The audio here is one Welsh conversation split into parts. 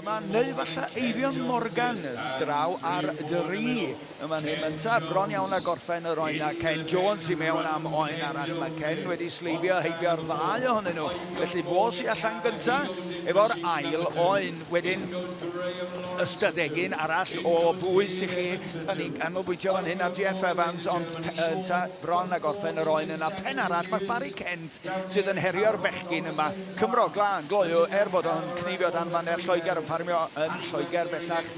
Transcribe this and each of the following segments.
yma, neu falle Eifion Morgan draw ar dri yn fan hyn. Ynta bron iawn a gorffen yr oen a Ken Jones i mewn am oen arall. Mae Ken wedi sleifio heibio'r ddau ohonyn nhw, felly fo sy allan gynta efo'r ail oen. Wedyn ystadegyn arall o bwys i chi, da ni'n canolbwyntio fan hyn ar Jeff Evans, ond ynta bron a gorffen yr oen yna. Pen arall, mae Barry Kent sydd yn herio'r bechgyn yma. Cymro glân, gloyw, er bod o'n cneifio dan faner Lloegr, yn ffarmio yn Lloegr bellach,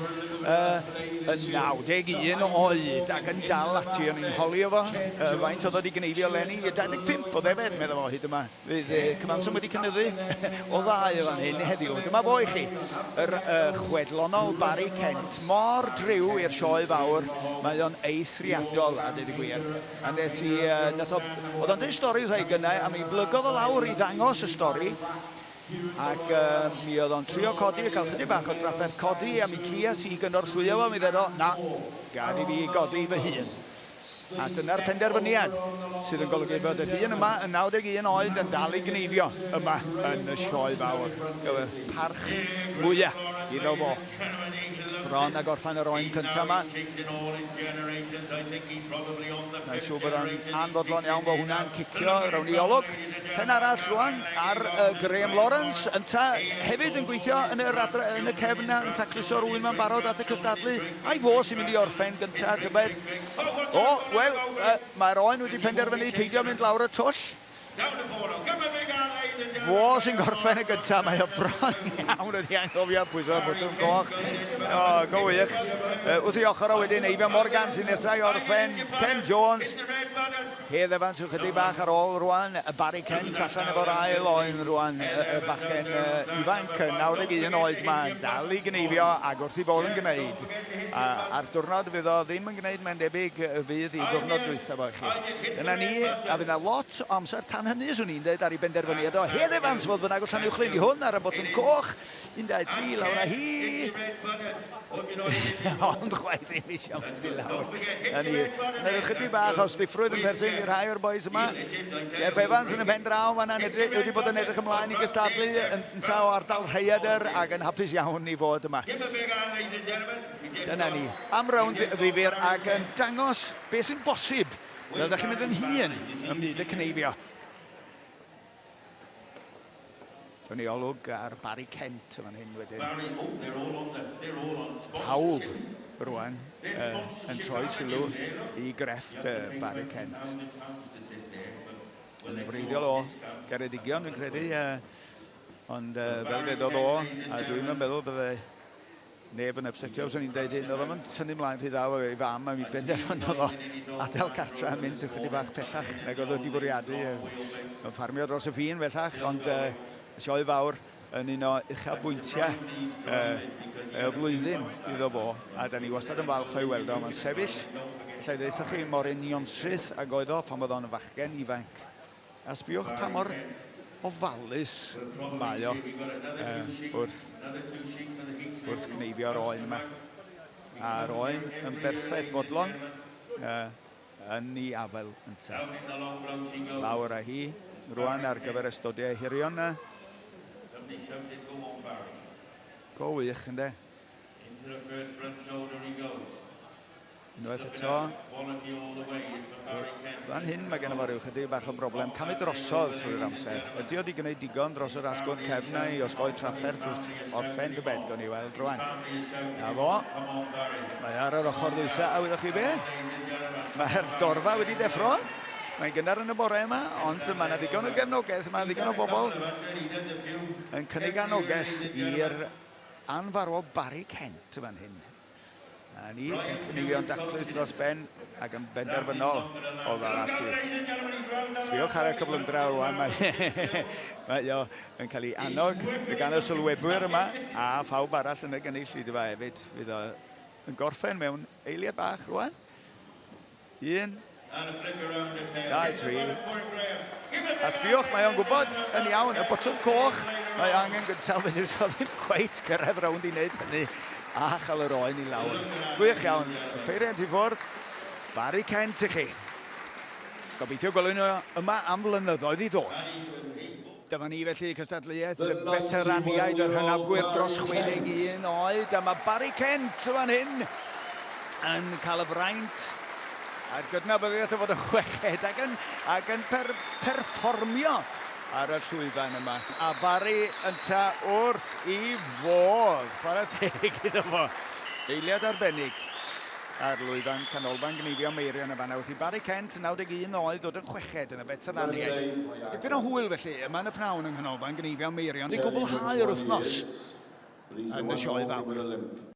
yn 91 oed ac yn dal ati. O'n i'n holi o fo faint oedd o wedi gneifio 'leni, 25 o ddefed, medda fo, hyd yma. Fydd y cyfanswm wedi cynyddu o ddau yn fan hyn heddiw. Dyma fo i chi, yr chwedlonol Barry Kent. Mor driw i'r sioe fawr, mae o'n eithriadol a deud y gwir. A nes i, nath o, oedd o'n dweud stori wrtha i gynnau, a mi blygodd o lawr i ddangos y stori, ac uh, mi oedd o'n trio codi, cael chydig bach o drafferth codi, a mi trias i gynorthwyo fo, mi ddweud o, na, gad i fi godi fy hun. A dyna'r penderfyniad sydd yn golygu bod y dyn yma yn 91 oed yn dal i gneifio yma yn y sioe fawr. Gyfer parch mwyaf iddo fo. Bron a gorffen yr oen cyntaf yma. Mae'n siŵr bod o'n anfodlon iawn bod hwnna'n cicio rownd i olwg. Pen arall rwan ar Graham Lawrence, ynta hefyd yn gweithio yn yr adre, yn y cefn na, yn tacluso'r ŵyn ma'n barod at y cystadlu. Ai fo sy'n mynd i orffen gynta, tybed? O, wel, uh, mae'r oen wedi penderfynu peidio mynd lawr y twll. Fo sy'n gorffen y gyntaf, mae o bron iawn wedi anghofio pwyso'r botwm coch. O, go wych. Wrth ei ochr o wedyn, Eifion Morgan sy'n nesaf i orffen, Ken Jones, Hedd Evans ychydig bach ar ôl rwan, Barry Kent allan efo'r ail oen rwan, y bachgen ifanc, 91 oed ma, yn dal i gneifio ac wrth ei fodd yn gwneud. A'r diwrnod fydd o ddim yn gwneud, mae'n debyg, fydd i ddiwrnod dwytha fo i chi. Dyna ni, a fydd 'na lot o amser tan hynny, swn i'n deud, ar ei benderfyniad o. Hedd Evans, fodd bynnag, o Llanuwchllyn i hwn ar y botwm coch. 1, 2, 3, lawr â hi. Ond chwaith ddim eisiau mynd i lawr. Na ni. Yna rhyw chydig bach o stiffrwydd yn perthyn i rhai o'r boys yma. Jeff Evans yn y pen draw, fan'na edrych, wedi bod yn edrych ymlaen i gystadlu yn ta o ardal Rhaeadr ac yn hapus iawn i fod yma. Dyna ni. Am rownd ddifyr ac yn dangos beth sy'n bosib fel ydych chi'n mynd yn hŷn ym myd y cneifio. Yn ei olwg ar Barry Kent yn fan hyn wedyn. Pawb rwan yn troi sylw i grefft Barry Kent. Yn wreiddiol o Geredigion, fi'n credu, ond fel dedodd o, a dwi'n meddwl bydde Neb yn ypsetio os o'n i'n deud hyn, oedd o'm yn tynnu mlaen rhy dda efo ei fam a mi benderfynodd o adael cartra a mynd ychydig bach pellach nag oedd o wedi bwriadu. Yn ffarmio dros y ffin bellach, ond uh, sioe fawr yn un o uchafbwyntiau uh, y flwyddyn iddo fo, a da ni wastad yn falch o'i weld o. Mae'n sefyll, allai ddeutha chi, mor unionsyth ag oedd o pan oedd o'n fachgen ifanc. A sbiwch pa mor ofalus mae o wrth, wrth gneifio'r oen yma. A'r oen yn berffaith fodlon yn ei afael ynta. Lawr â hi rwan ar gyfer y stodiau hirion na. Go wych, ynde? Unwaith eto, fan hyn mae genno fo ryw chydig bach o broblem camu drosodd trwy'r amser. Ydy o wedi gwneud digon dros yr asgwrn cefn na i osgoi trafferth wrth orffen tybed, gawn ni weld rwan. Na fo, mae ar yr ochr ddwytha, a wyddoch chi be? Mae'r dorfa wedi deffro. Mae'n gynnar yn y bore yma, ond mae yna ddigon o gefnogaeth, mae yna ddigon o bobl yn cynnig anogaeth i'r anfarwol Barry Kent fan hyn. A ni yn cynigio'n daclus dros ben ac yn benderfynol o ddal ati. Sbiwch ar y cyflymdra rwan, mae, mae o yn cael ei annog gan y sylwebwyr yma a phawb arall yn y gynulleidfa hefyd. Fydd o yn gorffen mewn eiliad bach rwan. Un, dau, tri. A sbiwch, mae o'n gwybod yn iawn, y botwm coch, mae angen gyntaf, fe wnaeth o ddim cweit cyrraedd rownd i wneud hynny a chael yr oen i lawr. Gwych iawn, y peiriant i ffwrdd, Barry Kent i chi. Gobeithio gwelwn nhw yma am flynyddoedd i ddod. Dyma ni felly cystadleuaeth y veteraniaid, yr hynafgwyr dros 61 oed, a mae Barry Kent fan hyn yn cael y fraint a'r gydnabyddiaeth o fod yn chweched ac yn, ac yn per, perfformio ar y llwyfan yma. A Barry ynta wrth i fodd, chwarae teg iddo fo. Eiliad arbennig ar lwyfan Canolfan Gneifio Meirion yn fanna wrth i Barry Kent, 91 oed, ddod yn chweched yn y feteraniaid. Dipyn o hwyl felly yma yn y pnawn yng Nghanolfan Gneifio Meirion i gwblhau'r wythnos yn y sioe fawr.